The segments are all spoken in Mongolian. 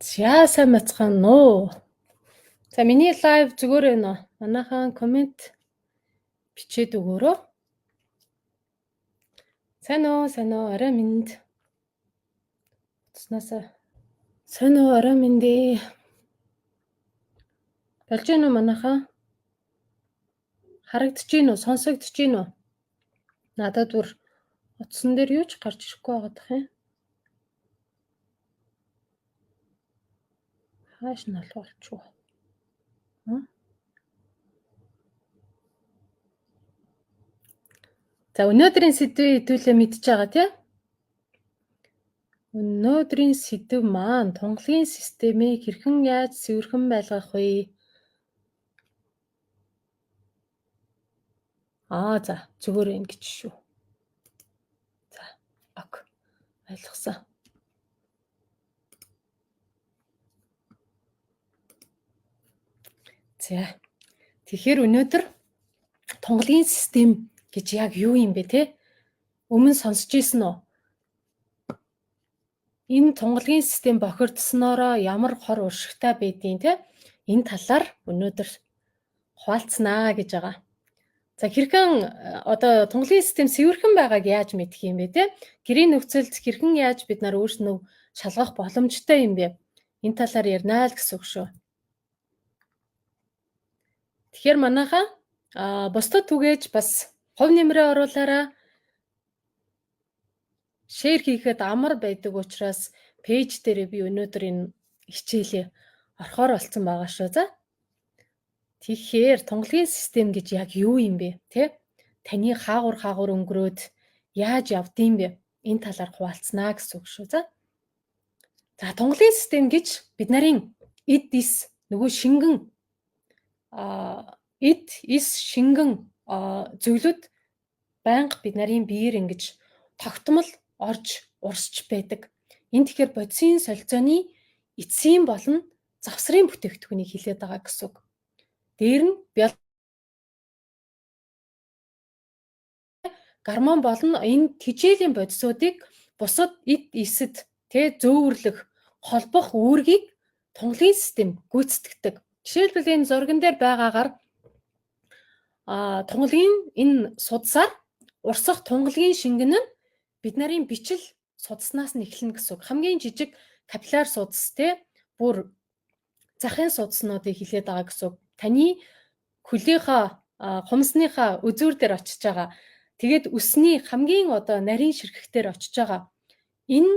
За, сайн байцгаана уу? За, миний live зүгээр байна уу? Манайхан comment бичээд өгөөрэй. Сайн уу, сайн уу, орой минь. Утаснаасаа сайн уу, орой минь дээ. Болж гин үү манайхан? Харагдаж гин үү, сонсогдож гин үү? Надад бүр утсан дээр юу ч гарч ирэхгүй байгаад тах юм. Хааш нь алга болчихвоо. За, өнөөдрийн сэдвийг хэдүүлээ мэдж байгаа тий? Өнөөдрийн сэдэв маань тунгалгийн системийг хэрхэн яаж цэвэрхэн байлгах вэ? Аа, за, зүгээр юм гэж шүү. За, ok. Ойлгосон. За. Тэгэхээр өнөөдөр тунгалгийн систем гэж яг юу юм бэ те? Өмнө сонсч ирсэн үү? Энэ тунгалгийн систем бохирдсоноороо ямар хор уршигтай байдгийг те? Энэ талаар өнөөдөр хуваалцнаа гэж байгаа. За, хэрхэн одоо тунгалгийн систем цэвэрхэн байгааг яаж мэдэх юм бэ те? Гэрийн нөхцөлд хэрхэн яаж бид нар өөрснөө шалгах боломжтой юм бэ? Энэ талаар ярина л гэсэн үг шүү. Тэгэхээр манайхаа бусдад түгээж бас хувь нэмрээ оруулаараа share хийхэд амар байдаг учраас page дээрээ би өнөөдөр энэ хичээлээ орохоор болсон байгаа шүү. За. Тэгэхээр тунгалгийн систем гэж яг юу юм бэ? Тэ? Таны хаагур хаагур өнгөрөөд яаж явдсан бэ? Энэ талаар хуваалцнаа гэсэн үг шүү. За. За, тунгалгийн систем гэж бид нарын эд эс нөгөө шингэн эд эс шингэн зөвлөд байнга бид нарын биеэр ингэж тогтмол орж урсч байдаг. Энэ тэгэхээр бодисын солилцооны эцсийн болон завсрын бүтээгдэхүүнийг хилээд байгаа гэсэн үг. Дээр нь гормон болон энэ тэжээлийн бодисуудыг бусад эд эсэд тэ зөөвөрлөх, холбох үүргийг тунгалгийн систем гүйцэтгэдэг. Жишээлбэл энэ зурган дээр байгаагаар тунгалгийн энэ судсаар урсах тунгалгийн шингэн нь бид нарын бичил судснаас нь эхэлнэ гэсэн үг. Хамгийн жижиг капилляр судас те бүр захын судснуудыг хилээд байгаа гэсэн үг. Таны хөлийнхаа хумсныхаа үзүүр дээр очиж байгаа. Тэгээд үсний хамгийн одоо нарийн ширхэг дээр очиж байгаа. Энэ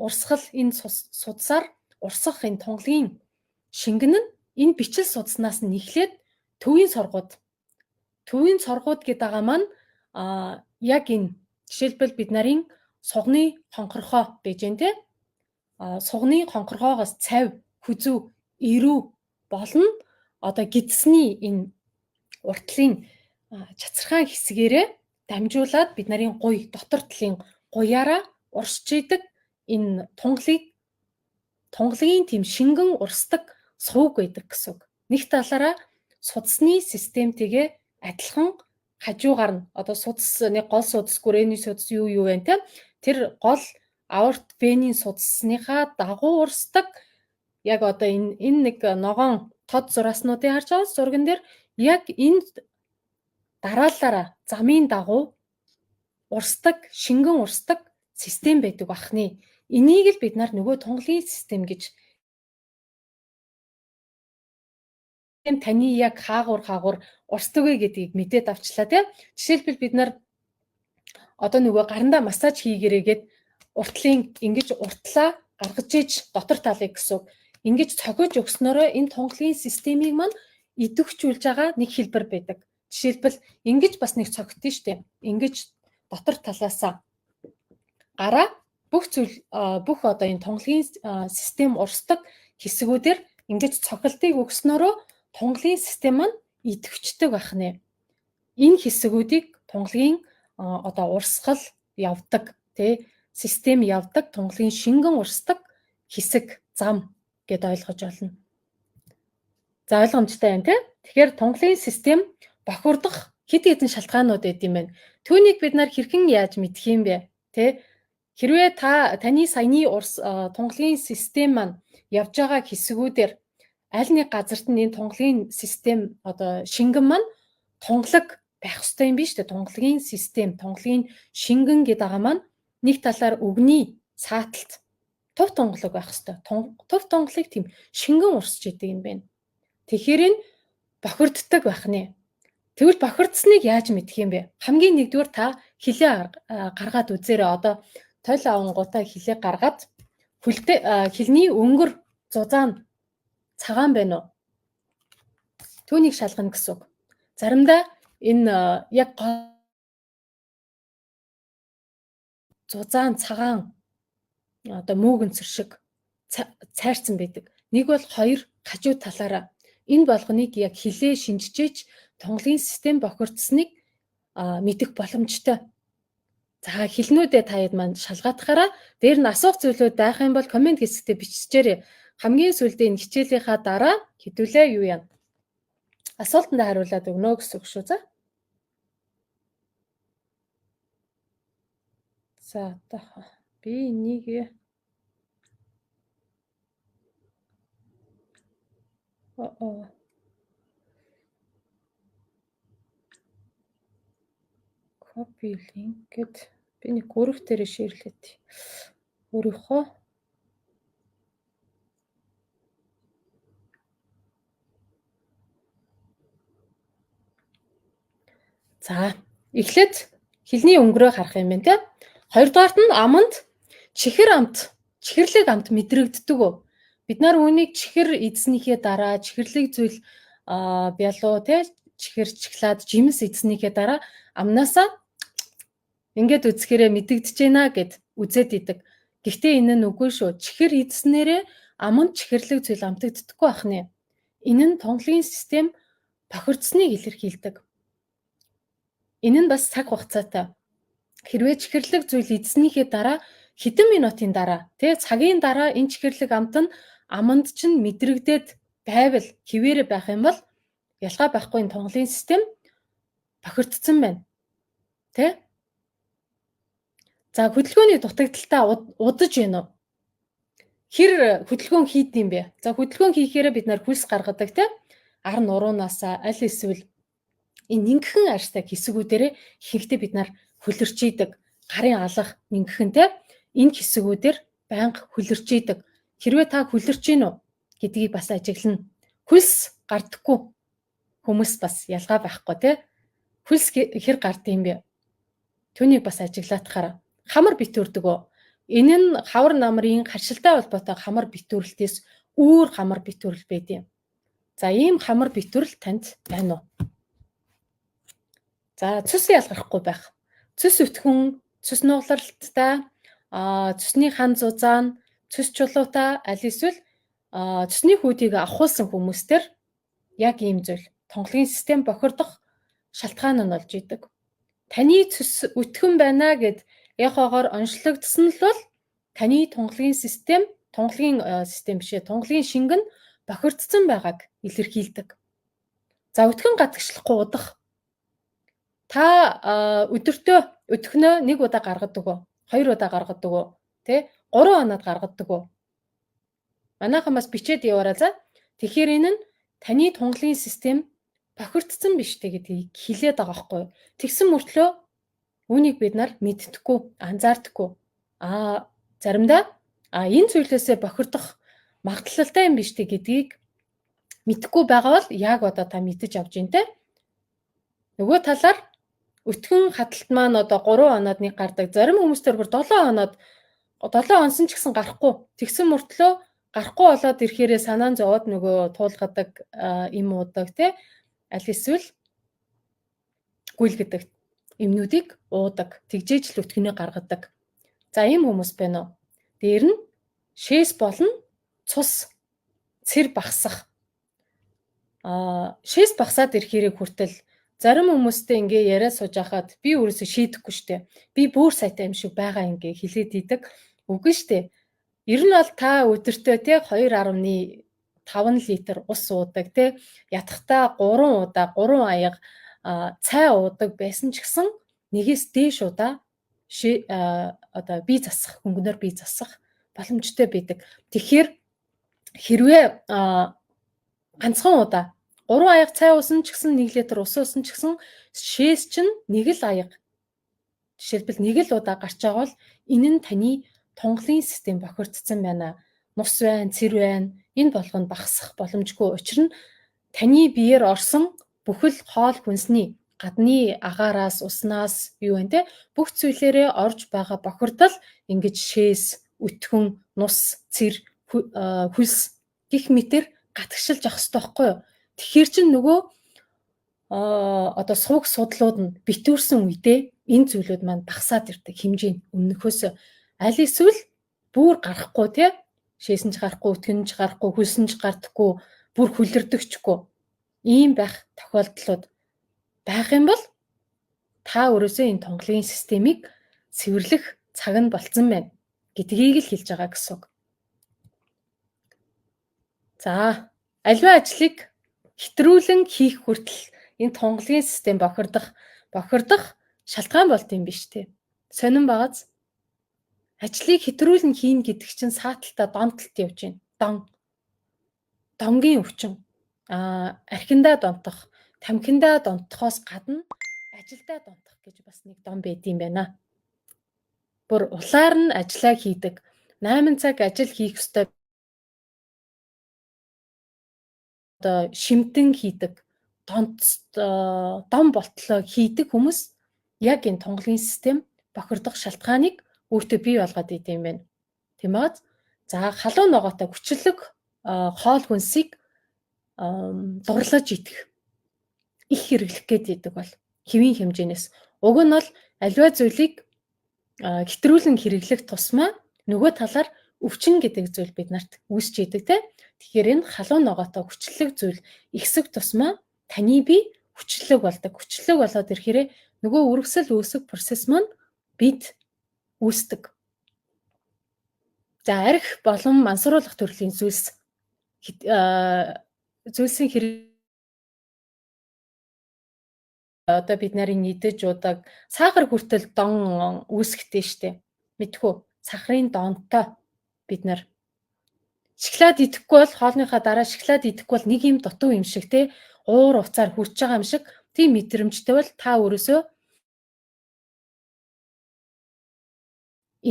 урсгал энэ судсаар урсах энэ тунгалгийн шингэн нь энэ бичил судснаас нь эхлээд төвийн соргууд. Төвийн соргууд гэдэг байгаа маань яг энэ жишээлбэл бид нарын сугны хонхорхоо байж гэн те. Сугны хонхорхоогоос цав, хүзүү, эрүү болно. Одоо гидсний энэ уртлын чацархаан хэсгээрээ дамжуулаад бид нарын гуй дотор талын гуяараа урсч идэг энэ тунгалгийн тийм шингэн урсдаг сувг байдаг гэсэн үг. Нэг талаараа судасны системтэйгээ адилхан хажуугаар нь одоо судас нэг гол судас, гүрээний судас юу юу байна те. Тэр гол аорт венийн судасныхаа дагуу урсдаг яг одоо энэ нэг ногоон тод зурааснуудыг харж байгаа зурган дээр яг энэ дараалалаараа замын дагуу урсдаг, шингэн урсдаг систем байдаг бахны. Энийг л бид нар нөгөө тунгалгийн систем гэж таны яг хаагур хаагур урсдаг вэ гэдгийг мэдээд авчлаа тий. Жишээлбэл бид нар одоо нөгөө гарандаа массаж хийгэрээгээд уртлын ингэж уртлаа гаргаж иж дотор талыг гэсэн үг. Ингэж цогиж өгснөөрөө энэ тунгалгийн системийг маань идэвхжүүлж байгаа нэг хэлбэр байдаг. Жишээлбэл ингэж бас нэг цогтдөө штэ. Ингэж дотор талаасаа гараа бүх зүйл бүх одоо энэ тунгалгийн систем урсдаг хэсгүүдээр ингэж цохилтыг өгснөөрөө тунгалгийн систем маань идэвхждэг байх нэ. Энэ хэсгүүдийг тунгалгийн одоо урсгал явдаг тий систем явдаг тунгалгийн шингэн урсдаг хэсэг зам гэд ойлгож байна. За, ойлгомжтой байна тий. Тэгэхээр тунгалгийн систем бохирдох хэд хэдэн шалтгаанууд байд юм байна. Түүнийг бид нар хэрхэн яаж мэдэх юм бэ? Тэ? Хэрвээ та таны саяны урс тунгалгийн систем маань явж байгаа хэсгүүдээр аль нэг газарт нь энэ тунгалгийн систем одоо шингэн маань тунгалаг байх ёстой юм биш үү? Тунгалгийн систем, тунгалгийн шингэн гэдэг байгаа маань нэг талаар өвгний сааталт тув тунгалаг байх ёстой. Тув тунгалыг тийм шингэн урсж идэг юм байна. Тэгэхээр энэ бохирддог байх нэ. Тэгвэл бохирдсныг яаж мэдэх юм бэ? Хамгийн нэгдүгээр та хилээ гаргаад үзээрэй. Одоо тойл авангуудаа хилээ гаргаад хөлтэй хилний өнгөр зузаан цагаан байна уу? Түүнийг шалгана гэсэн үг. Заримдаа энэ яг зузаан цагаан одоо мөөгөнцөр шиг цайрцсан байдаг. Нэг бол хоёр хажуу талаараа энэ болгоныг яг хилээ шинжижээч тунгалгийн систем бохирдсныг мэдэх боломжтой. За хилнүүдээ та хэд маань шалгаатахаараа дээр нь асуух зүйлүүд байх юм бол комент хэсэгтээ биччихээрэй. Хамгийн сүүлдээ энэ хичээлийнхаа дараа хэдүүлээ юу яана? Асуултанд хариулаад өгнө гэсэн үг шүү за. За одоо би энийг оо copy link гэд би нэг гүрэх дээр шеэрлээд өөрийнхөө За эхлээд хилний өнгөрөө харах юм байна те. Хоёрдугаарт нь аманд чихэр амт, чихэрлэг амт мэдрэгддэг үү? Бид нар үүнийг чихэр эзнийхээ дараа чихэрлэг зүйл бялуу те чихэр чиглаад жимс эзнийхээ дараа амнаасаа ингээд үзэхээрээ мэдэгдэж байна гэд үзээд идэг. Гэхдээ энэ нь үгүй шүү. Чихэр эзнээрээ аманд чихэрлэг зүйл амтагддаггүй байх нэ. Энэ нь тунгалгийн систем бохирдсныг илэрхийлдэг. Энэ нь бас цаг хугацаатай. Хэрвээ чихэрлэг зүйл эзнийхээ дараа хэдэн минутын дараа тий цагийн дараа энэ чихэрлэг амт нь аманд чинь мэдрэгдээд байвал хിവэрэ байх юм бол ялгаа байхгүй энэ тунгалын систем бохирдсон байна. Тэ? За хөдөлгөөний дутагдaltaа удаж байна уу? Хэр хөдөлгөөн хийд юм бэ? За хөдөлгөөн хийхээрээ бид нар хөлс гаргадаг те? Ар нуруунаасаа аль эсвэл энэ нингхэн арьстай хэсгүүдэрээ ихэнхдээ бид нар хөлөрч идэг. Гарын алах нингхэн те? Энэ хэсгүүдээр байнга хөлөрч идэг. Хэрвээ та хөлөрч гин үү гэдгийг бас ажиглана. Хөлс гардаггүй хүмүүс бас ялгаа байхгүй те? Хөлс хэр гард юм бэ? Түүнийг бас ажиглаатахаараа хамар битүүрдэг үү? Энэ нь хавар намрын харшилтай холбоотой хамар битүүрлтээс өөр хамар битүүрэл байд юм. За ийм хамар битүүрэл танд байна уу? За цус ялгархгүй байх. Цус өтгөн, цус нугларалттай, цусны хан зузаан, цус чулуутай аль эсвэл цусны хүүдийг авахулсан хүмүүстэр яг ийм зүйл тунгалгийн систем бохирдох шалтгаан нь болж идэг. Таны цус өтгөн байна гэд эхоогоор онцлогдсон л бол таны тунгалгийн систем, тунгалгийн систем биш ээ, тунгалгийн шингэн бохирдсон байгааг илэрхийлдэг. За өтгөн гадагшлахгүй удах. Та өдөртөө өтгөнөө нэг удаа гаргадаг уу? Хоёр удаа гаргадаг уу? Тэ? 3 хоноод гаргадаг уу? Манайхан бас бичээд яваарай за. Тэгэхээр энэ нь таны тунгалгийн систем бохирдсон биш үү гэдгийг хэлээд байгаа байхгүй юу? Тэгсэн мөртлөө үүнийг бид нар мэддэхгүй, анзаардаггүй. Заримдаа энэ зүйлээсээ бохирдох магадлалтай юм биш үү гэдгийг мэдэхгүй байгаа бол яг одоо та мэдэж авч ин тэ. Нөгөө талаар өтгөн хадалт маань одоо 3 хоноод нэг гардаг. Зарим хүмүүс төр бүр 7 хоноод 7 хонсон ч гэсэн гарахгүй. Тэгсэн мөртлөө гарахгүй болоод ирэхээрээ санаан зовоод нөгөө туулгадаг юм уудаг те. Аль эсвэл гүйлгэдэг эмнүүдийг уудаг. Тэгжээж л өтгөнөө гаргадаг. За ийм хүмүүс байна уу? Дээр нь шээс болон цус цэр багсах. Шээс багсаад ирэхээрээ хүртэл зарим хүмүүстэй ингээ яриа сууж байхад би өөрөөсөө шийдэхгүй штэ. Би бүр сайтай юм шиг байгаа ингээ хэлээд идэг. Үгүй штэ. Ер нь бол та өдөртөө те 2.5 литр ус уудаг те ятгахтаа 3 удаа 3 аяга цай уудаг байсан ч гэсэн нэгээс дээш удаа одоо бие засах, хөнгөнөөр бие засах боломжтой байдаг. Тэгэхээр хэрвээ ганцхан удаа 3 аяга цай уусан ч гэсэн 1 литр ус уусан ч гэсэн шээс чинь нэг л аяга, жишээлбэл нэг л удаа гарч байгаа бол энэ нь таны тунгалын систем бохирдсон байна. Нус байна, цэр байна. Энэ болгонд багасах боломжгүй. Учир нь таны биеэр орсон бүхэл хоол хүнсний гадны агаараас, уснаас юу вэ те бүх зүйлээрээ орж байгаа бохирдол ингэж шээс, өтгөн, нус, цэр, хөлс гих мэтэр гатгшилж авах хэрэгтэй байхгүй юу? Тэгэхээр чин нөгөө одоо сувг судлууд нь битүүрсэн үедээ энэ зүйлүүд маань багасаад ирдэг хэмжээ нь өмнөхөөс аль эсвэл бүр гарахгүй те шээсэн ч гарахгүй, өтгөн ч гарахгүй, хөлсөн ч гардаггүй, бүр хүлэрдэгчгүй ийм байх тохиолдлууд байх юм бол та өөрөөсөө энэ тунгалын системийг цэвэрлэх цаг нь болцсон байна гэдгийг л хэлж байгаа гэсэн үг. За, аливаа ажлыг хэтрүүлэн хийх хүртэл энэ тунгалын систем бохирдох шалтгаан болд юм биш үү? Сонин багаз ажлыг хэтрүүлэн хийн гэдэг чинь сааталтаа донтолт явж байна. Дон. Донгийн өвчин. Архиндаа донтох, тамхиндаа донтохоос гадна ажилдаа донтох гэж бас нэг дон байд юм байна. Бүр улаар нь ажлаа хийдэг. 8 цаг ажил хийх ёстой одоо шимтэн хийдэг, дон болтлоо хийдэг хүмүүс яг энэ тунгалын систем бохирдох шалтгааныг өөртөө бий болгоод идэм юм байна. Тийм ээ. За, халуун ногоотой хүчлэг хоол хүнсийг дурлаж идэх, их хэрэглэх гээд идэг бол хэвийн хэмжээнээс. Уг нь бол аливаа зүйлийг хэтрүүлэн хэрэглэх тусмаа нөгөө талаар өвчин гэдэг зүйл бид нарт үүсч идэг те. Тэгэхээр энэ халуун ногоотой хүчлэг зүйл ихсэх тусмаа таны бие хүчлэг болдог. Хүчлэг болоод ирэхээрээ нөгөө үргэсэл үүсэх процесс маань бид үүсдэг. За, арх болон мансууруулах төрлийн зүйлс зүйлсийн хэрэг одоо бид нарын идэж удаг сахар хүртэл дон үүсгэхтэй штэ. Мэдхүү сахарын донтой бид нар шоколад идэхгүй бол хоолныхаа дараа шоколад идэхгүй бол нэг юм дутуу юм шиг те уур уцаар хүрч байгаа юм шиг тийм мэдрэмжтэй бол та өөрөөсөө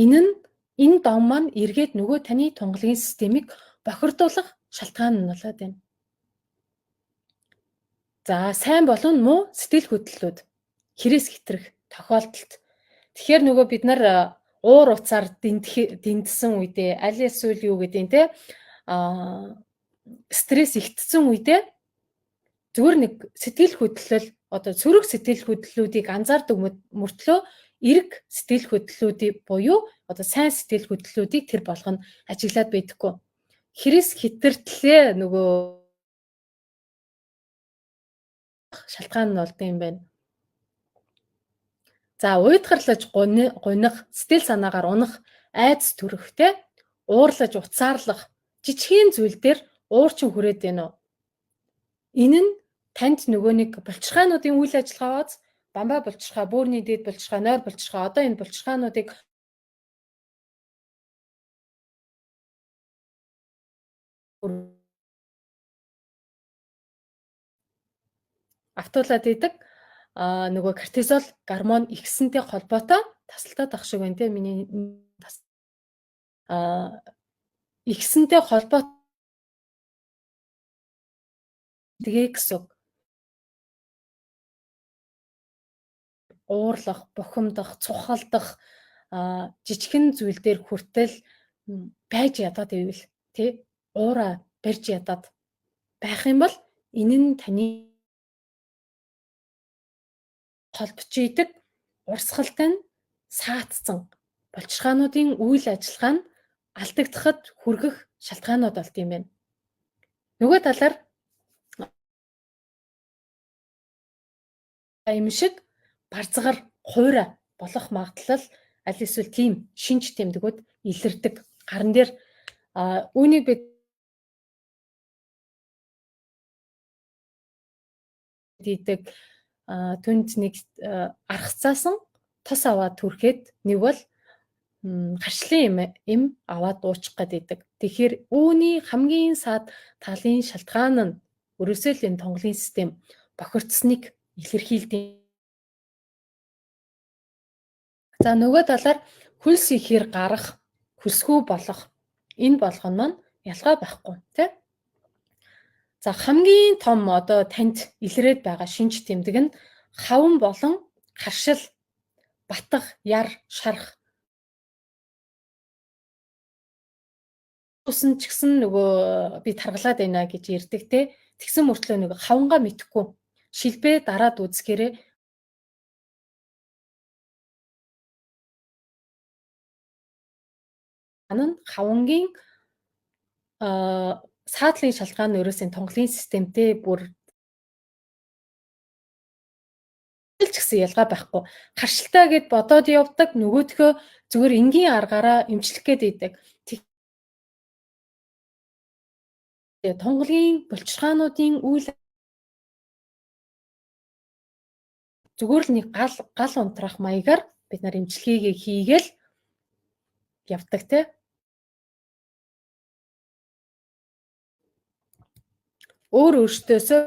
энэ нь энэ дон маань эргээд нөгөө таны тунгалын системийг бохирдуулах шалтгаан нь болоод байна. За, сайн болон муу сэтгэл хөдлөлүүд хэрэгс хэтрэх тохиолдолд. Тэгэхээр нөгөө бид нар уур уцаар дэндсэн үедээ аль эсвэл юу гэдэг нь те стресс ихтсэн үедээ зүгээр нэг сэтгэл хөдлөл одоо сөрөг сэтгэл хөдлөлүүдийг анзаардаг мөртлөө эерэг сэтгэл хөдлөлүүдийг буюу одоо сайн сэтгэл хөдлөлүүдийг тэр болгоно ажиглаад байдаггүй. Хэрэгс хэтэртлээ нөгөө шалтгаан нь болд юм байна. За, уйдгарлаж гунах, сэтгэл санаагаар унах, айдас төрөх те, уурлаж уцаарлах жижигхэн зүйл дээр уур чин хүрээд байна уу? Энэ нь танд нөгөө нэг булчирхаануудын үйл ажиллагаа бааз бамбай булчирхаа, бөөрийн дээд булчирхаа, нойр булчирхаа одоо энэ булчирхаануудыг автуулаад идэг. Нөгөө кортизол гормон ихсэнтэй холбоотой тасалтаад ах шиг байна те миний тас ихсэнтэй холбоотой тэгээ гэсэн үг. Уурлах, бухимдах, цухалдах жижигхэн зүйл дээр хүртэл байж ядаад ивэл тий уура барьж ядаад байх юм бол энэ нь таны холбож идэг урсгалтай нь саатсан булчирхаануудын үйл ажиллагаа нь алдагдахад хүргэх шалтгаанууд болд юм байна. Нөгөө талаар юм шиг барзгар, хуйра болох магадлал аль эсвэл тийм шинж тэмдгүүд илэрдэг. Гаран дээр үүнийг бид хийдэг түнд нэг аргацаасан тос аваад түрхэд нэг бол харшлын эм аваад уучих гээд идэг. Тэгэхээр үүний хамгийн саад талын шалтгаан нь ерөөсөө л энэ тунгалын систем бохирдсныг илэрхийлдэг. За нөгөө талаар хөлс ихээр гарах, хөлсгүү болох энэ болгоно маань ялгаа байхгүй тий. За хамгийн том одоо танд илрээд байгаа шинж тэмдэг нь хаван болон харшил, батга, яр, шарх. Усан ч гэсэн нөгөө би таргалаад байна гэж ярьдаг те. Тэгсэн мөртлөө нөгөө хавангаа мэдэхгүй шилбэ дараад үзэхээрээ нь хавангийн саадлын шалтгаан нь ерөөсөө тунгалын системтэй бүр ч гэсэн ялгаа байхгүй. Харшилтаа гэд бодоод явдаг, нөгөөдхөө зүгээр энгийн аргаараа эмчлэх гээд идэг. Тунгалын булчирхаануудын үйл зүгээр л нэг гал унтраах маягаар бид нар эмчилгээгээ хийгээл явдаг те. Өөр өөртөөсөө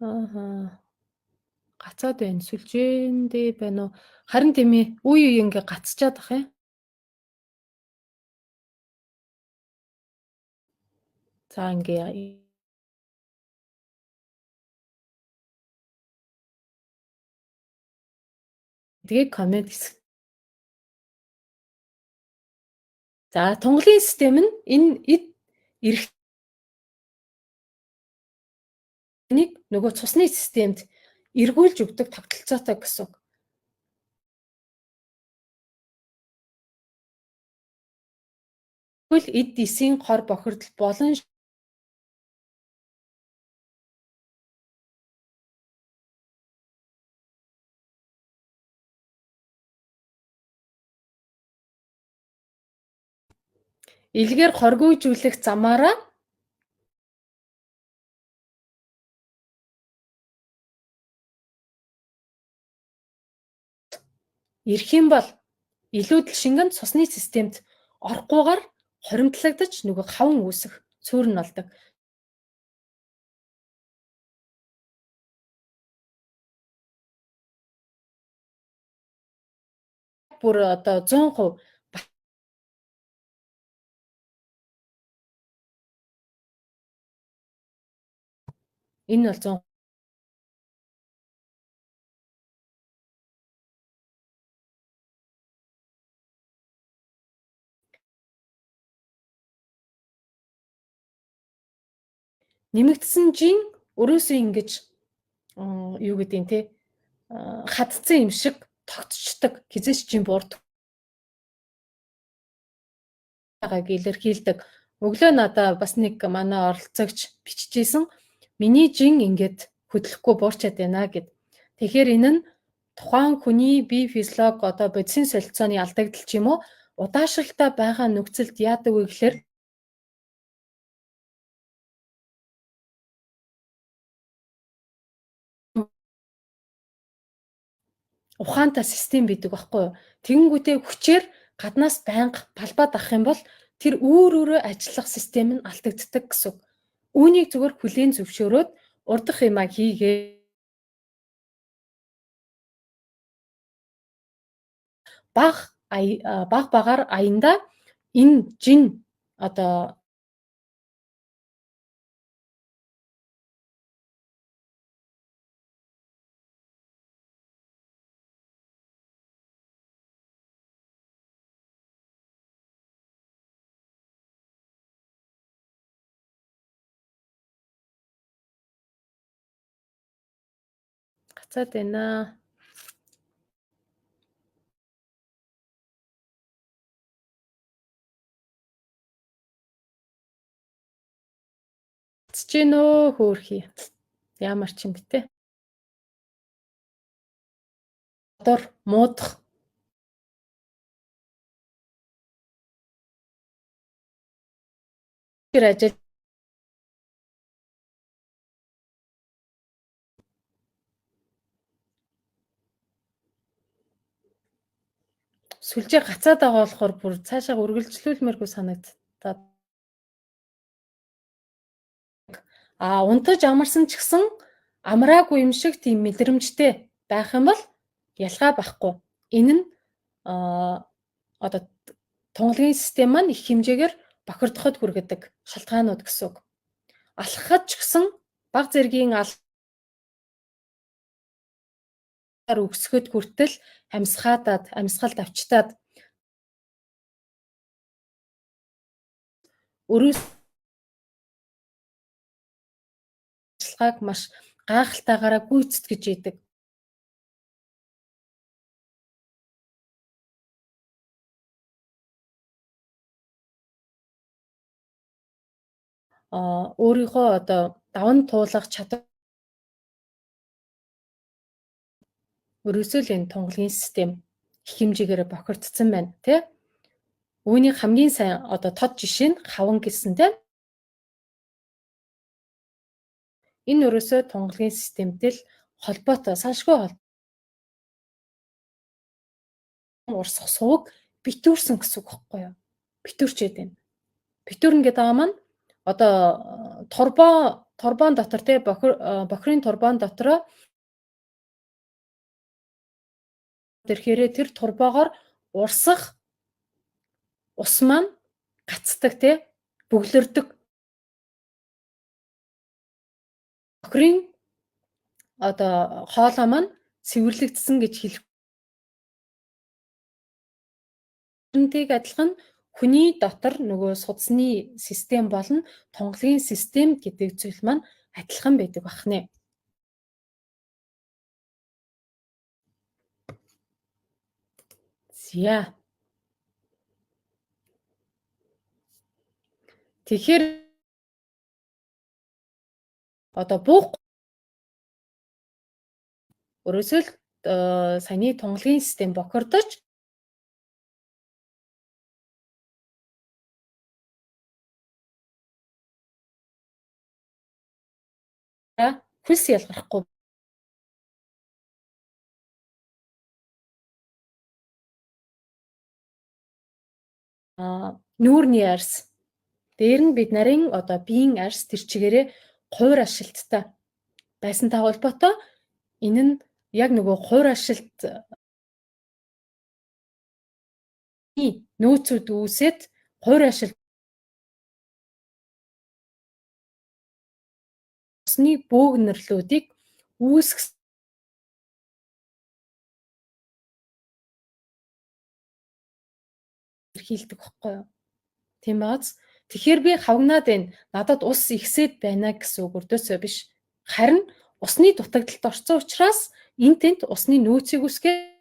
ааха гацаад байна. Сүлжээндээ байна уу? Харин тийм ээ. Үе үе ингээ гацчаад ах юм. За ингээ тэгээ коммент хэсэг. За тунгалын систем нь энэ эд эрхтнийг нөгөө цусны системд эргүүлж өгдөг тогтолцоотой гэсэн үг. Тэгвэл эд эсийн хор бохирдол болон илгээр хоргиужүүлэх замаараа ирэх юм бол илүүдэл шингэн цусны системд орохгүйгээр хоримтлагдаж нөгөө хаван үүсэх суурь нь болдог. Бүр одоо 100% энэ бол 100 нэмэгдсэн жин өрөөсөө ингэж юу гэдэг нь те хадцсан юм шиг тогтцдог. Хизээч жин буурд байгааг илэрхийлдэг. Өглөө надаа бас нэг манай оролцогч биччихсэн. Миний жин ингээд хөдлөхгүй буурчаад байна гэд. Тэгэхээр энэ нь тухайн хүний бие физиолог одоо бодисын солилцооны алдагдал ч юм уу удаашралтай байгаа нөхцөлд яадаг вэ гэхээр ухаантай систем байдаг байхгүй юу? Тэгэнгүүтээ хүчээр гаднаас байнга балбаад авах юм бол тэр өөр өөрөө ажиллах систем нь алдагддаг гэсэн үг. Үүнийг зүгээр хүлээн зөвшөөрөөд урдах юмаа хийгээ. Баг багаар аяндаа энэ жин одоо гацаад байна. Гацж гин өө хөөрхий. Ямар ч юм бэ те. Дур муудах ажил сүлжээ гацаад байгаа болохоор бүр цаашаа үргэлжлүүлмээргүй санагдтаад. А унтаж амарсан ч гэсэн амраагүй юм шиг тийм мэдрэмжтэй байх юм бол ялгаа байхгүй. Энэ нь одоо тунгалгийн систем маань их хэмжээгээр бохирдоход хүргэдэг шалтгаанууд гэсэн үг. Алхахад ч гэсэн баг зэргийн ал өксгөхөд хүртэл амьсгаадаад амьсгалд авчтаад өрөөс ажиллагааг маш гайхалтайгаараа гүйцэтгэж идэг. Өөрийнхөө одоо даван туулах чадвар өрөөсөө л энэ тунгалгийн систем их хэмжээгээр бохирдсон байна, тий? Үүний хамгийн сайн одоо тод жишээ нь хаван гэсэн, тий? Энэ өрөөсөө тунгалгийн системтэй л холбоотой, салшгүй холбоотой урсах суваг битүүрсэн гэсэн үг байхгүй юу? Битүүрчээд байна. Битүүрнэ гэдэг байгаа маань одоо турбон дотор, тий, бохирын турбон дотроо тэрхээрээ тэр турбоогоор урсах ус маань гацдаг, тий, бөглөрдөг. Бохирын одоо хоолой маань цэвэрлэгдсэн гэж хэлэх. Тэрнтэйг адилхан хүний дотор нөгөө судасны систем болон тунгалгийн систем гэдэг зүйл маань адилхан байдаг бахнэ. За. Тэгэхээр одоо буух өрөөсөө л саяны тунгалгийн систем бохирдож хөлс ялгархгүй нүүрний арьс дээр нь бид нарын одоо биеийн арьс тэр чигээрээ хувир ашилттай байсантай холбоотой энэ нь яг нөгөө хувир ашилт нөөцүүд үүсээд хувир ашилт усны бөөгнөрлүүдийг үүсгэх илэрхийлдэг байхгүй юу? Тийм биз? Тэгэхээр би хавгнаад байна. Надад ус ихсээд байна гэсэн үг өрдөөсөө биш. Харин усны дутагдалд орсон учраас энэ тэнд усны нөөцийг үүсгэх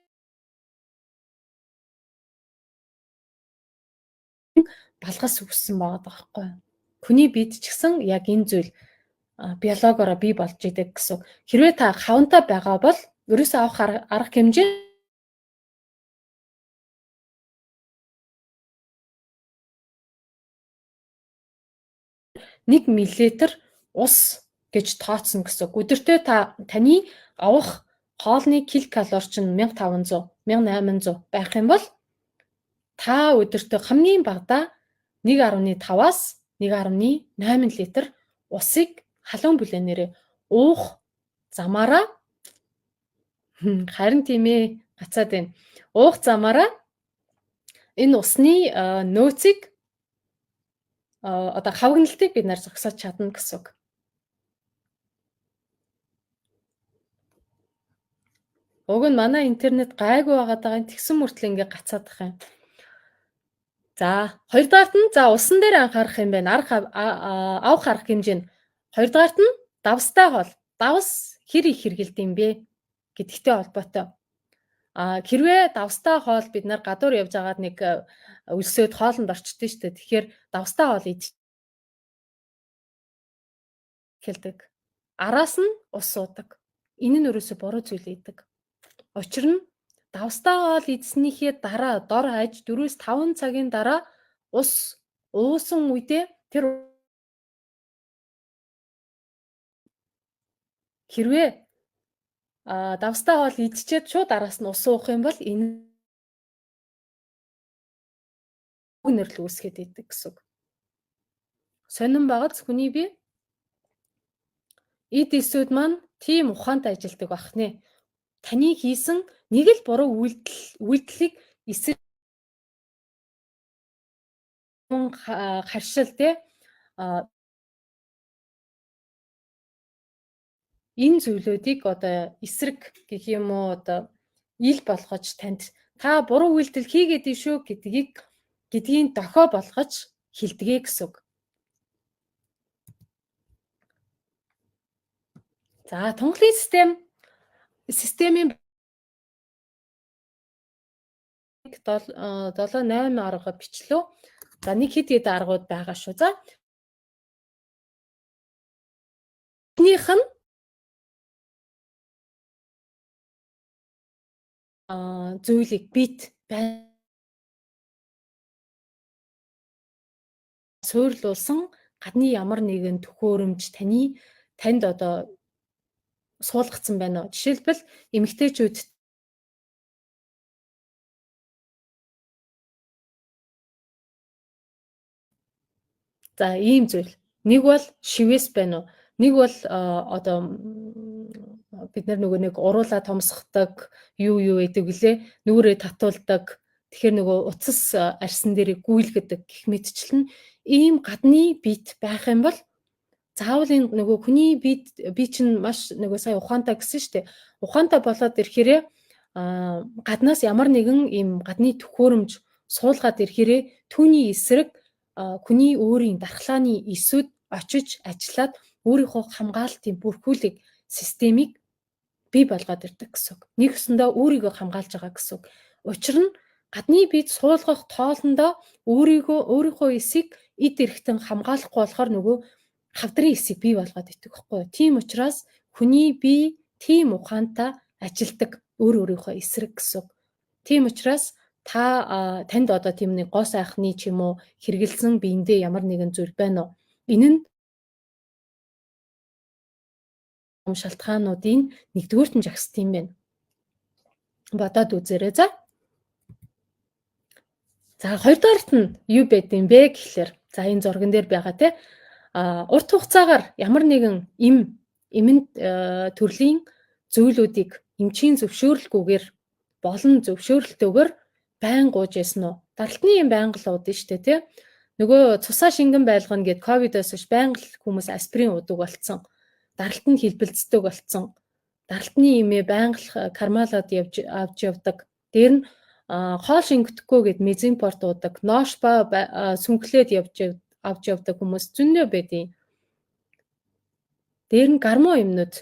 балгас үүссэн байгаа байхгүй юу? Хүний бид ч гэсэн яг энэ зүйл биологоороо бий болж идэг гэсэн. Хэрвээ та хавантай байгаа бол ерөөсөө авах арга хэмжээ нэг мл ус гэж тооцно гэсэн. Өдөртөө та таны авах хоолны килокалори чинь 1500, 1800 байх юм бол та өдөртөө хамгийн багадаа 1.5-аас 1.8 литр усыг халуун бүлээнээрээ уух замаараа харин тийм гацаад байна. Уух замаараа энэ усны нөөцийг одоо хавгналтыг бид нар зогсоож чадна гэсэн үг. Уг нь манай интернет гайгүй байгаад байгаа юм тэгсэн мөртлөө ингээ гацаадах юм. За, хоёрдугаарт нь за усан дээр анхаарах юм байна. Арга авах арга хэмжээ нь хоёрдугаарт нь давстай хоол. Давс хэр их хэргэлд юм бэ гэдэгтэй холбоотой. А хэрвээ давстай хоол бид нар гадуур явж байгаад нэг өлсөөд хоолнд орчдөө шүү дээ. Тэгэхээр давстай хоол идчих. эхэлдэг. Араас нь ус уудаг. Энэ нь өөрөөсөө буруу зүйл идэг. Учир нь давстаа хоол идснийхээ дараа дор хаяж 4-5 цагийн дараа ус уусан үедээ тэр хэрвээ давстаа хоол идчихэд шууд араас нь ус уух юм бол энэ нэрл үүсгээд идэг гэсэн үг. Сонин багц хүний бие эд эсүүд маань тийм ухаантай ажилтдаг байх нэ. Таны хийсэн нэг л буруу үйлдэлийг эсрэг харшил те энэ зүйлүүдийг одоо эсрэг гэх юм уу одоо ил болгож танд та буруу үйлдэл хийгээд ий шүү гэдгийг дохио болгож хэлдэгэ гэсэн үг. За тунгалын системийн 7 8 арга бичлөө. За нэг хэд хэд аргууд байгаа шүү. За эхнийх нь зүйлийг бит суйрлуулсан гадны ямар нэгэн төхөөрөмж танд одоо суулгацсан байна уу? Жишээлбэл эмэгтэйчүүд за ийм зүйл. Нэг бол шивээс байна уу? Нэг бол одоо бид нар нөгөө нэг уруулаа томсгодог юу гэдэг гэлээ нүрээ татуулдаг. Тэгэхээр нөгөө утас арьсан дээрээ гүйлгэдэг гэх мэтчлэн ийм гадны бит байх юм бол заавал энэ нөгөө хүний би чинь маш нөгөө сая ухаантай гэсэн шүү дээ. Ухаантай болоод ирэхээрээ гаднаас ямар нэгэн ийм гадны төхөөрөмж суулгаад ирэхээрээ түүний эсрэг хүний өөрийн дархлааны эсүүд очиж ажиллаад өөрийнхөө хамгаалтын бүрхүүлэг системийг бий болгоод ирдэг гэсэн үг. Нэг өсөндөө өөрийгөө хамгаалж байгаа гэсэн үг. Учир нь гадны бид суулгах тоолондоо өөрийнхөө эсийг эд эрэхтэн хамгаалахгүй болохоор нөгөө хавдрын эсийг бий болгоод идэг байхгүй юу. Тийм учраас хүний бие тийм ухаантай ажилдаг өөрийнхөө эсрэг гэсэн үг. Тийм учраас та танд одоо тийм нэг гоо сайхны ч юм уу хэрэгэлсэн биендээ ямар нэгэн зүйл байна уу? Энэ нь шалтгаануудын нэгдүгээрт нь жагсд юм байна. Бодоод үзээрэй за. За хоёрдугаарт нь юу байд юм бэ гэхлээр за энэ зурган дээр байгаа те урт хугацаагаар ямар нэгэн эмэн төрлийн зүйлүүдийг эмчийн зөвшөөрлгүйгээр болон зөвшөөрөлтөөр байн гууж ясан уу? Даралтны юм байнга л уудсан шүү дээ тий. Нөгөө цусаа шингэн байлгана гэд ковидоос хойш байнга л хүмүүс аспирин уудаг болцсон. Даралт нь хэлбэлцдэг болцсон. Даралтны имээ байнга л кармалаад явж авч явдаг. Дээр нь хоол шингэдэхгүй гэд мезимпорт уудаг. Ношпа сүнхлээд явж авч явдаг хүмүүс зөндөө байдیں۔ Дээр нь гормон юмнууд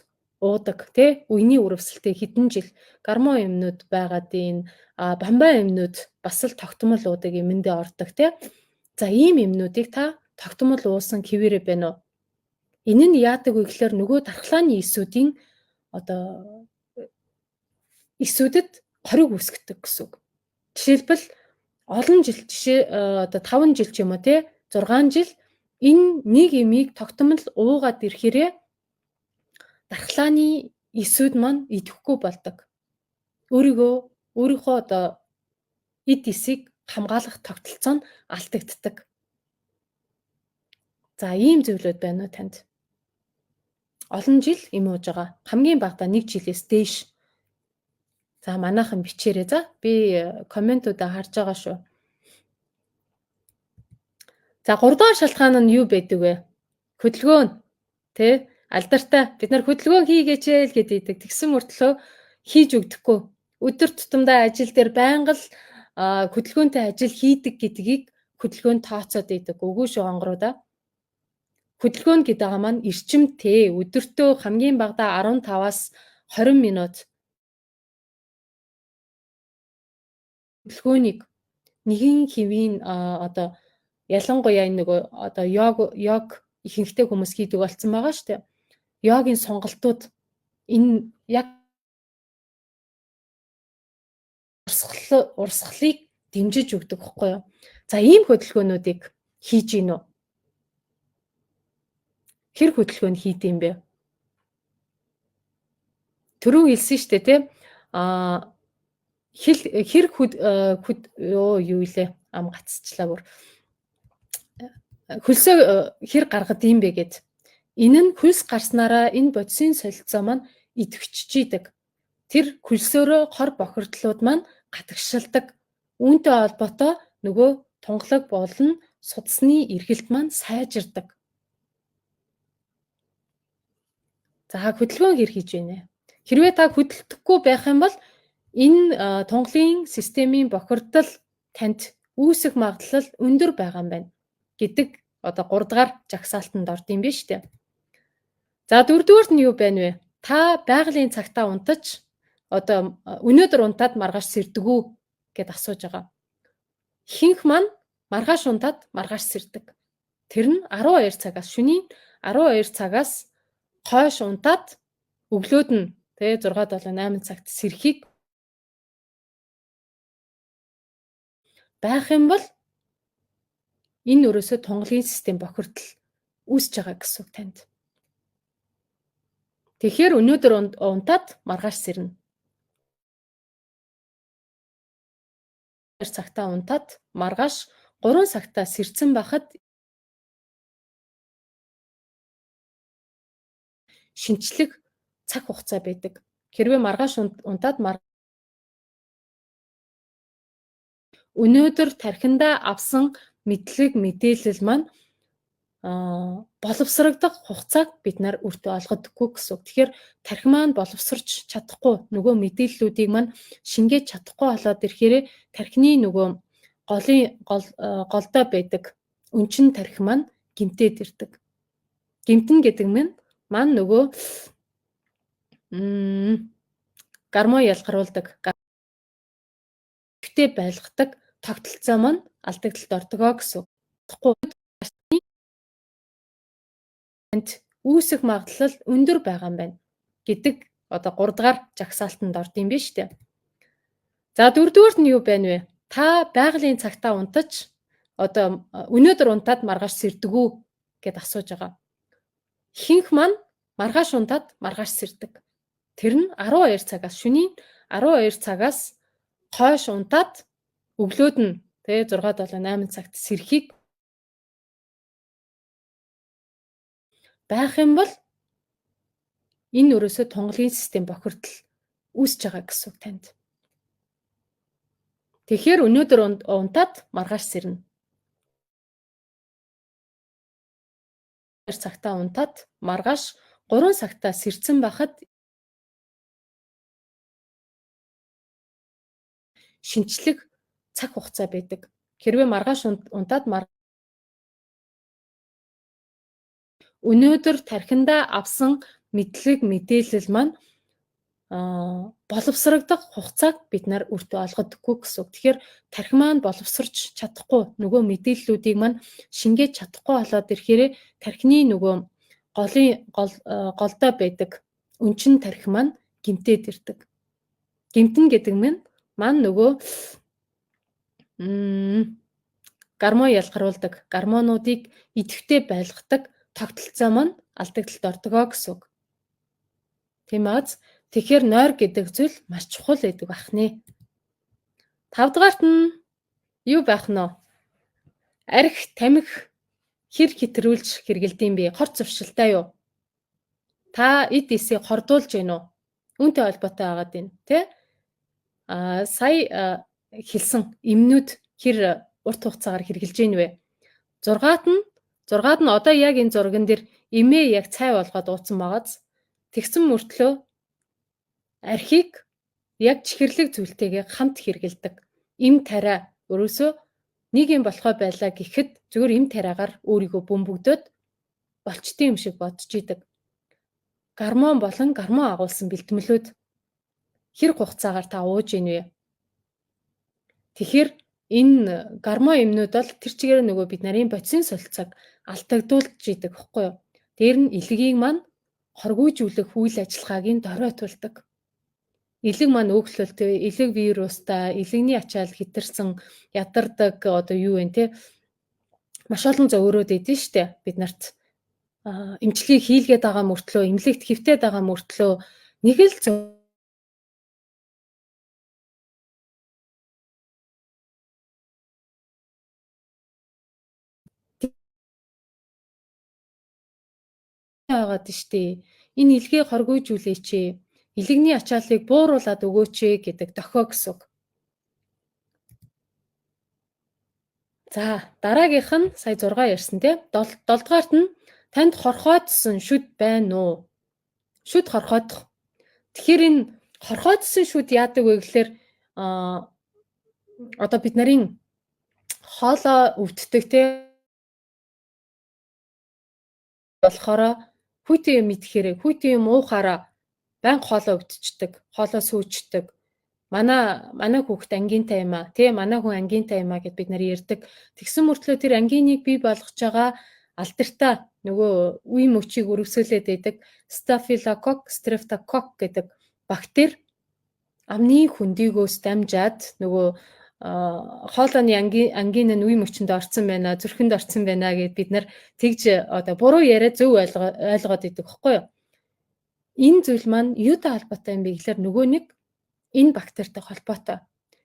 уудаг тий үений үрэвсэлтэй хэдэн жил гормон юмнууд байгаад энэ бамбай юмнууд бас л тогтмол уудаг юмэндээ ордог тий. За ийм юмнуудыг та тогтмол уусан хэвээрээ байна уу? Энэ нь яадаг вэ гэхээр нөгөө дархлааны эсүүдийн одоо эсүүдэд хориг үүсгэдэг гэсэн үг. Жишээлбэл олон жил жишээ одоо 5 жил ч юм уу тий 6 жил энэ нэг имийг тогтмол уугаад ирэхээрээ дархлааны эсүүд маань идэхгүй болдог. Өөрийнхөө одоо эд эсийг хамгаалах тогтолцоо нь алдагддаг. За ийм зүйлүүд байна уу танд? Олон жил эм ууж байгаа. Хамгийн багадаа 1 жилээс дээш. За манайхан бичээрэй за. Би комментуудаа харж байгаа шүү. За 3 дугаар шалтгаан нь юу байдаг вэ? Хөдөлгөөн. Тэ? Алдартай. Бид нар хөдөлгөөн хийгээч л гэдэг. Тэгсэн мөртлөө хийж өгдөхгүй. Өдөр тутамдаа ажил дээр байнга л хөдөлгөөнтэй ажил хийдэг гэдгийг хөдөлгөөн тооцоод идэг. Үгүй шүү гонгороо. Хөдөлгөөн гэдэг байгаа маань эрчимтэй. Өдөртөө хамгийн багадаа 15-аас 20 минут хөдөлгөөнийг нэгэн хэвийн одоо ялангуяа энэ нөгөө одоо йог ихэнхдээ хүмүүс хийдэг болсон байгаа шүү дээ. Йогийн сонголтууд энэ яг урсгалыг дэмжиж өгдөг хөхгүй юу? За ийм хөдөлгөөнүүдийг хийж гин үү? Хэр хөдөлгөөн хийд юм бэ? Түрүүн хэлсэн шүү дээ, тийм? Хэл хэр хөд хөд ёо юу илээ ам гацчлаа бүр. Хөлсөө хэр гаргад юм бэ гэд. Энэ нь хөлс гарснараа энэ бодисын солилцоо маань идэвхжиж идэг. Тэр хөлсөөрөө хор бохирдлууд маань гадагшилдаг. Үүнтэй холбоотой нөгөө тунгалаг болон судасны эргэлт маань сайжирдаг. За хөдөлгөөн хэр хийж байна вэ? Хэрвээ та хөдөлдөхгүй байх юм бол энэ тунгалын системийн бохирдол танд үүсэх магадлал өндөр байгаа юм байна гэдэг одоо 3 дугаар жагсаалтанд орд юм биш үү? За 4 дугаарт нь юу байна вэ? Та байгалийн цагтаа унтаж одоо өнөөдөр унтаад маргааш сэрдэг үү гэд асууж байгаа. Ихэнх маань маргааш унтаад маргааш сэрдэг. Тэр нь 12 цагаас шөнийн 12 цагаас хойш унтаад өглөөд нь тэгээ 6 7 8 цагт сэрэхийг байх юм бол энэ өрөөсөө тунгалгийн систем бохирдол үүсэж байгаа гэсэн үг танд. Тэгэхээр өнөөдөр унтаад маргааш сэрнэ. Цагтаа унтаад маргааш 3 цагтаа сэрсэн байхад шинчлэх цаг хугацаа байдаг. Хэрвээ маргааш унтаад өнөөдөр тархиндаа авсан мэдлэг мэдээлэл маань боловсрогдох хугацааг бид нар өөртөө олгодоггүй гэсэн үг. Тэгэхээр тархи маань боловсрч чадахгүй, нөгөө мэдээллүүдийг маань шингээж чадахгүй болоод ирэхээрээ тархины нөгөө голын голдоо байдаг өнчин тархи маань гэмтээд ирдэг. Гэмтэн гэдэг нь маань нөгөө гормон ялгаруулдаг, гэхдээ байлгадаг тогтолцоо маань алдагдлалд ордог гэсэн үг. Үүсэх магадлал өндөр байгаа юм байна гэдэг одоо 3 дугаар жагсаалтанд орд юм биш үү? За 4 дугаарт нь юу байна вэ? Та байгалийн цагтаа унтаж одоо өнөөдөр унтаад маргааш сэрдэг үү гэд асууж байгаа. Ихэнх маань маргааш унтаад маргааш сэрдэг. Тэр нь 12 цагаас шөнийн 12 цагаас хойш унтаад өглөөд нь тэгээ 6 7 8 цагт сэрэхийг байх юм бол энэ өрөөсөө тунгалгийн систем бохирдол үүсэж байгаа гэсэн үг танд. Тэгэхээр өнөөдөр унтаад маргааш сэрнэ. Цагтаа унтаад маргааш 3 цагтаа сэрсэн байхад шинчлэх цаг хугацаа байдаг. Хэрвээ маргааш унтаад өнөөдөр тархиндаа авсан мэдлэг мэдээлэл маань боловсрогдох хугацааг бид нар өөртөө олгодоггүй гэсэн үг. Тэгэхээр тархи маань боловсрч чадахгүй, нөгөө мэдээллүүдийг маань шингээж чадахгүй болоод ирэхээрээ тархины нөгөө голын голдоо байдаг өнчин тархи маань гэмтээд ирдэг. Гэмтэн гэдэг нь маань нөгөө гормон ялгаруулдаг, гормонуудыг идэвхтэй байлгадаг тогтолцоо маань алдагдлалд ордог гэсэн үг. Тийм аац. Тэгэхээр нойр гэдэг зүйл маш чухал байдаг байх нэ. 5 дугаарт нь юу байх нь вэ? Арх, тамхи хэр хэтрүүлж хэргэлдэм бэ? Хор зуршилтай юу? Та эд эсийг хордуулж гин үү? Үүнтэй холбоотой байгаад байна, тэ? Сая хэлсэн эмнүүд хэр урт хугацаагаар хэрглэж гин вэ? 6-аад нь одоо яг энэ зурган дээр эмээ яг цай болгоод ууцсан байгааз. Тэгсэн мөртлөө архийг яг чихэрлэг зүйлтэйгээ хамт хэргэлдэг. Эм тариа өрөөсөө нэг юм болохоо байлаа гэхэд зөвхөн эм тариагаар өөрийгөө бөмбөгдөөд болчтой юм шиг бодож идэг. Гормон болон гормон агуулсан бэлтгэлүүд хэр хугацаагаар та ууж ийн вэ? Тэгэхээр энэ гормон эмнүүд бол тэр чигээр нөгөө бид нарын бодисын солилцоог алдагдуулж идэг хөхгүй юу? Дээр нь илгэгийг маань хоргуйжүүлэх үйл ажиллагааг нь доройтуулдаг. Элэг маань өөхлөл те элэг вирустай, элэгний ачаал хэтэрсэн, ядардаг одоо юу вэ те маш олон зовроод идэв штэ бид нарт. Эмчилгээ хийлгээд байгаа мөртлөө, эмнэлэгт хэвтээд байгаа мөртлөө нэг л байгаад штэ. Энэ илгээ хоргуйжүүлээч. Илэгний ачааллыг бууруулад өгөөч гэдэг дохио гэсэн үг. За, дараагийнх нь сая 6 ярьсан тий. 7 дугаарт нь танд хорхоодсон шүд байна уу? Шүд хорхоодох. Тэгэхээр энэ хорхоодсон шүд яадаг вэ гэхээр одоо бид нарын хоолоо өвддөг тий. Болохоор хүйтэн юм идэхээр хүйтэн юм уухаараа байнга хоолоо өвдчихдөг, хоолоо сүүчдэг. Манай хүүхэд ангинтай юм а, тий, манай хүн ангинтай юм а гэд бид нар ярьдаг. Тэгсэн мөртлөө тэр ангиныг бий болгож байгаа алдартай нөгөө үе мөчийг өргөсөөлээд байдаг Staphylococcus, Streptococcus гэдэг бактери амны хөндийгөөс дамжаад нөгөө хоолойны ангин нь үе мөчөнд орцсон байна, зүрхэнд орцсон байна гэд бид нар тэгж одоо буруу яриа зөв ойлгоод идэг хөхгүй юу? Энэ зүйл маань юутай холбоотой юм бэ гэхээр нөгөө нэг энэ бактеритай холбоотой.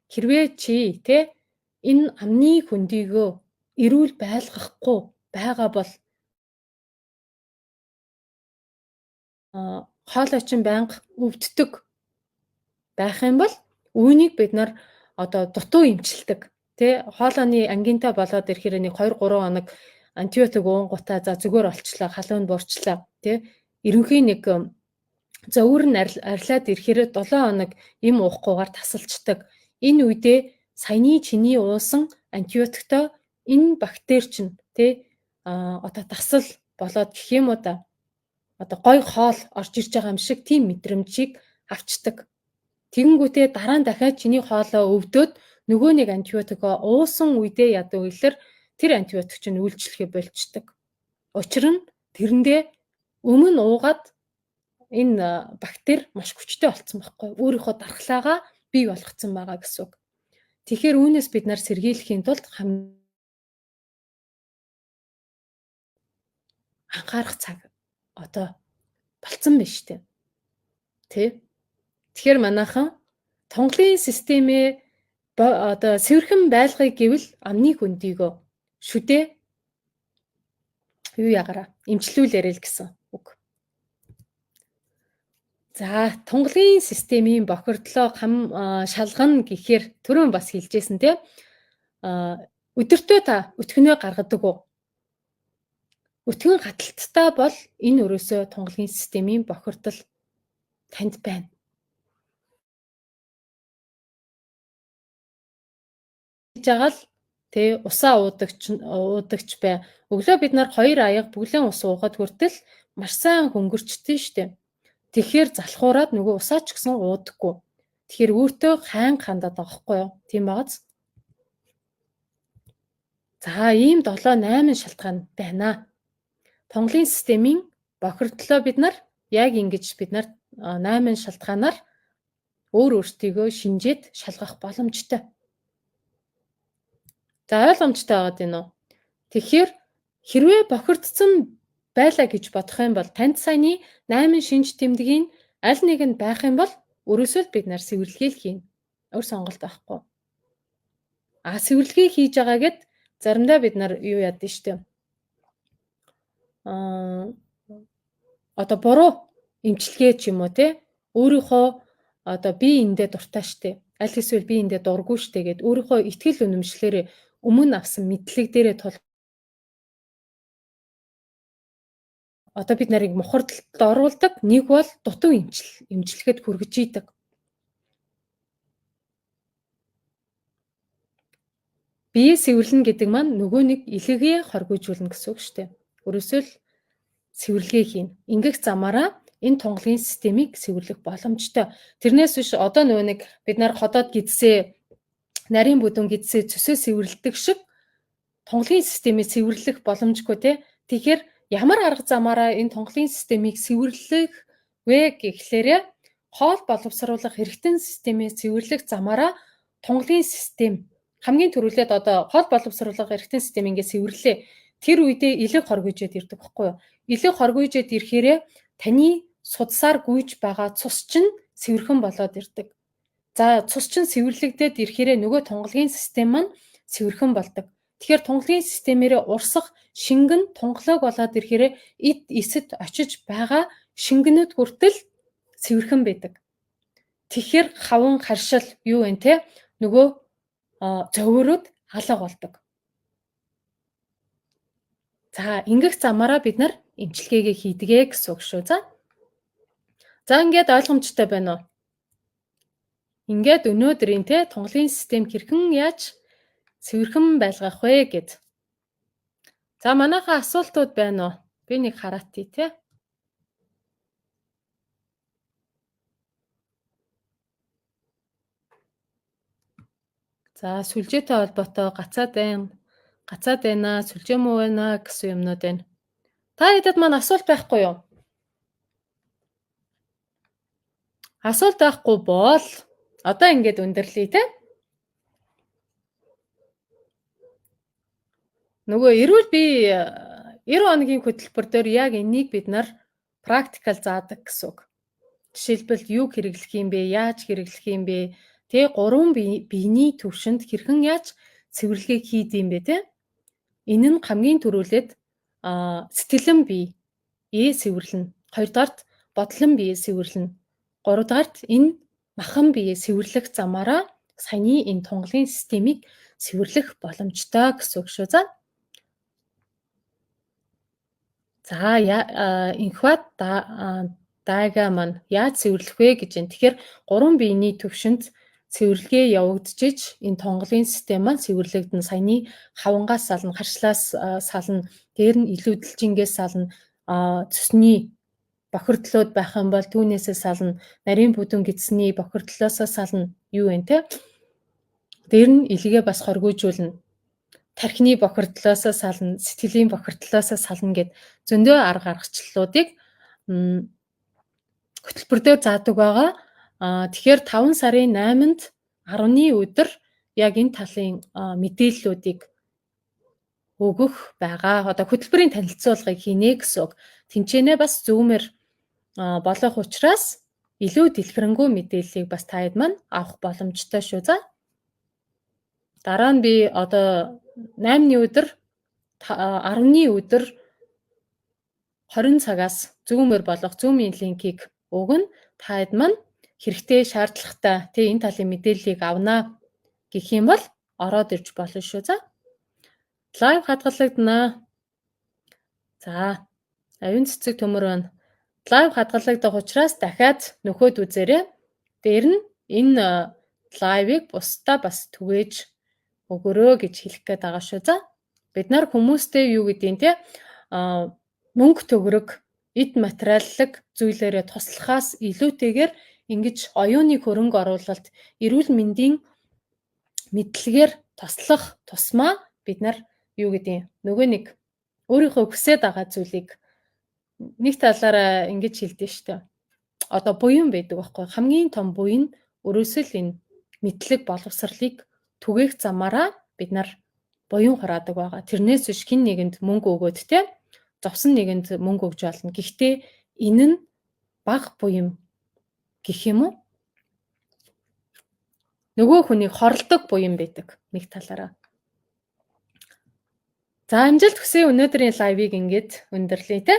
Хэрвээ чи тэ энэ амны хөндийгөө эрүүл байлгахгүй байгаа бол хоолой чинь байнга өвддөг байх юм бол үүнийг бид нар одоо дутуу эмчилдэг тий, хоолойны ангинтай болоод ирэхээр нэг 2 3 хоног антибиотик уунгуудаа за зүгээр олчлаа, халуун буурчлаа тий, ерөнхий нэг зөөр нь арилаад ирэхээр 7 хоног эм уухгүйгээр тасалчдаг. Энэ үедээ саяны чиний уусан антибиотиктой энэ бактери чинь тий одоо тасал болоод гэх юм уу да, одоо гой хоол орж ирж байгаа юм шиг тийм мэдрэмжийг авчдаг. Тэгэнгүүтээ дараа нь дахиад чиний хоолоо өвдөөд нөгөө нэг антибиотикоо уусан үедээ яадаг гэхээр тэр антибиотик чинь үйлчлэхээ болчдөг. Учир нь тэрэндээ өмнө уугаад энэ бактери маш хүчтэй болцсон байхгүй. Өөрийнхөө дархлаагаа бий болгоцсон байгаа гэсэн үг. Тэгэхээр үүнээс бид нар сэргийлэхийн тулд анхаарах цаг одоо болцсон байна шүү дээ. Тэ? Тэгэхээр манайхан тунгалын системээ одоо сэвэрхэн байлгахыг гэвэл амны хөндийгөө шүдээ юу ягаараа эмчлүүлээрэй л гэсэн үг. За, тунгалын системийн бохирдлоо шалгана гэхээр түрүүн бас хэлжсэн тий. Өдөртөө та өтгөнөө гаргадаг уу? Өтгөн гаталттай бол энэ өрөөсөө тунгалын системийн бохирдол танд байна. Жагаал тий усаа уудагч бай. Өглөө бид нар 2 аяга бүглэн ус уугаад хүртэл маш сайн хөнгөрчдөө штэ. Тэгэхээр залхуураад нөгөө усаа ч гэсэн уудаггүй. Тэгэхээр өөртөө хайн хандаад байгаа хгүй юу? Тийм байгааз. За, ийм 7 8 шалтгаан байна. Тунгалын системийн бохирдлоо бид нар яг ингэж бид нар 8 шалтгаанаар өөр өөртөөгөө шинжээд шалгах боломжтой. За, ойлгомжтой байгаад байна уу? Тэгэхээр хэрвээ бохирдсон байлаа гэж бодох юм бол танд саяны 8 шинж тэмдгийн аль нэг нь байх юм бол өрөөсөө бид нар сэвэрлэгээ л хийнэ. Өөр сонголт байхгүй. А сэвэрлэгээ хийж байгаа гэд заримдаа бид нар юу яадаг штэ. Одоо буруу эмчилгээ ч юм уу те өөрийнхөө одоо би эндээ дуртай штэ. Аль эсвэл би эндээ дургүй штэ гэд өөрийнхөө итгэл үнэмшлээрээ өмнө авсан мэдлэг дээрээ тул одоо бид нарыг мухардалд оруулдаг. Нэг бол дутуу эмчлэхэд хүргэж идэг. Бие сэвэрлэнэ гэдэг маань нөгөө нэг илэгээ хоргуйжуулна гэсэн үг шүү дээ. Өөрөөсөө л сэвэрлэгээ хийнэ. Ингэх замаараа энэ тунгалын системийг сэвэрлэх боломжтой. Тэрнээс биш одоо нөгөө нэг бид нар ходоод гидсээ нарийн бүдүүн гидсээ цөсөө сэвэрлэдэг шиг тунгалын системийг сэвэрлэх боломжгүй те. Тэгэхээр Ямар арга замаараа энэ тунгалгийн системийг цэвэрлэх вэ гэхлээрээ хоол боловсруулах эргэтэн системээ цэвэрлэх замаараа тунгалгийн систем хамгийн түрүүлээд одоо хоол боловсруулах эргэтэн систем ингээд цэвэрлээ. Тэр үедээ элэг хоргойжээд ирдэг байхгүй юу? Элэг хоргойжээд ирэхээрээ таны судсаар гүйж байгаа цус чинь цэвэрхэн болоод ирдэг. За цус чинь цэвэрлэгдээд ирэхээрээ нөгөө тунгалгийн систем маань цэвэрхэн болдог. Тэгэхээр тунгалгийн системээрээ урсах шингэн тунгалаг болоод ирэхээрээ эд эсэд очиж байгаа шингэнүүд хүртэл цэвэрхэн байдаг. Тэгэхээр хаван харшил юу вэ те? Нөгөө зовирууд алга болдог. За ингэх замаараа бид нар эмчилгээгээ хийдэгэ гэсэн үг шүү. За. За ингээд ойлгомжтой байна уу? Ингээд өнөөдрийн те тунгалгийн систем хэрхэн яаж цэвэрхэн байлгах вэ гэд. За манайхаа асуултууд байна уу? Би нэг хараатъя те. За сүлжээтэй холбоотой гацаад байна. Гацаад байна, сүлжээ муу байна гэсэн юмнууд байна. Та хэдэд маань асуулт байхгүй юу? Асуулт байхгүй бол одоо ингээд өндөрлөе те. Нөгөө эрүүл бие 90 хоногийн хөтөлбөр дээр яг энийг бид нар практикал заадаг гэсэн үг. Жишээлбэл юг хэрэглэх юм бэ? Яаж хэрэглэх юм бэ? Тэ гурван биений төвшөнд хэрхэн яаж цэвэрлэгийг хийд юм бэ те? Энэ нь хамгийн түрүүлээд сэтгэлэн бие цэвэрлэнэ. Хоёрдугаарт бодлон бие цэвэрлэнэ. Гуравдугаарт энэ махан бие цэвэрлэх замаараа саяны энэ тунгалгийн системийг цэвэрлэх боломжтой гэсэн үг шүү. За. За инхват дайга маань яаж цэвэрлэх вэ гэж байна. Тэгэхээр гурван биений төвшөнд цэвэрлэгээ явагдчихэж энэ тунгалгийн систем маань цэвэрлэгдэн. Саяны хавангаас сална, харшлаас сална, дээр нь илүүдэлжингээс сална, цөсний бохирдлууд байх юм бол түүнээсээ сална, нарийн бүдүүн гэдсний бохирдлоосоо сална юу вэ те? Дээр нь илгээ бас хоргуйжуулна. Тархины бохирдлоосоо сална, сэтгэлийн бохирдлоосоо сална гэд зөндөө арга аргачлалуудыг хөтөлбөр дээр заадаг байгаа. Тэгэхээр 5 сарын 8-нд 10-ны өдөр яг энэ талын мэдээллүүдийг өгөх байгаа. Одоо хөтөлбөрийн танилцуулгыг хийнэ гэсэн үг. Тэнцэнэ бас зүүмээр болох учраас илүү дэлгэрэнгүй мэдээллийг бас та хэд маань авах боломжтой шүү. За. Дараа нь би одоо 8-ны өдөр 10-ны өдөр 20 цагаас зүүмээр болох зүүмийн линкийг өгнө. Та хэд маань хэрэгтэй шаардлагатай тий энэ талын мэдээллийг авнаа гэх юм бол ороод ирж болно шүү. За. Лайв хадгалагдана. За. Аюун цэцэг төмөр байна. Лайв хадгалагдах учраас дахиад нөхөд үзээрэй. Дээр нь энэ лайвыг бусдаа бас түгээж өгөөрэй гэж хэлэх гээд байгаа шүү. За. Бид нар хүмүүстэй юу гэдгийг те мөнгө төгрөг, эд материаллык зүйлээрээ туслахаас илүүтэйгээр ингэж оюуны хөрөнгө оруулалт, эрүүл мэндийн мэдлэгээр туслах тусмаа бид нар юу гэдгийг нөгөө нэг өөрийнхөө хүсээд байгаа зүйлийг нэг талаараа ингэж хэлдэ штэ. Одоо буян байдаг байхгүй. Хамгийн том буян өөрөөсөө л энэ мэдлэг боловсролыг түгээх замаараа бид нар буян хураадаг байгаа. Тэрнээс биш хэн нэгэнд мөнгө өгөөд те зовсон нэгэнд мөнгө өгж болно. Гэхдээ энэ нь бага буян гэх юм уу? Нөгөө хүнийг хоролдог буян байдаг нэг талаараа. За амжилт хүсье. Өнөөдрийн лайвыг ингээд өндөрлөе те.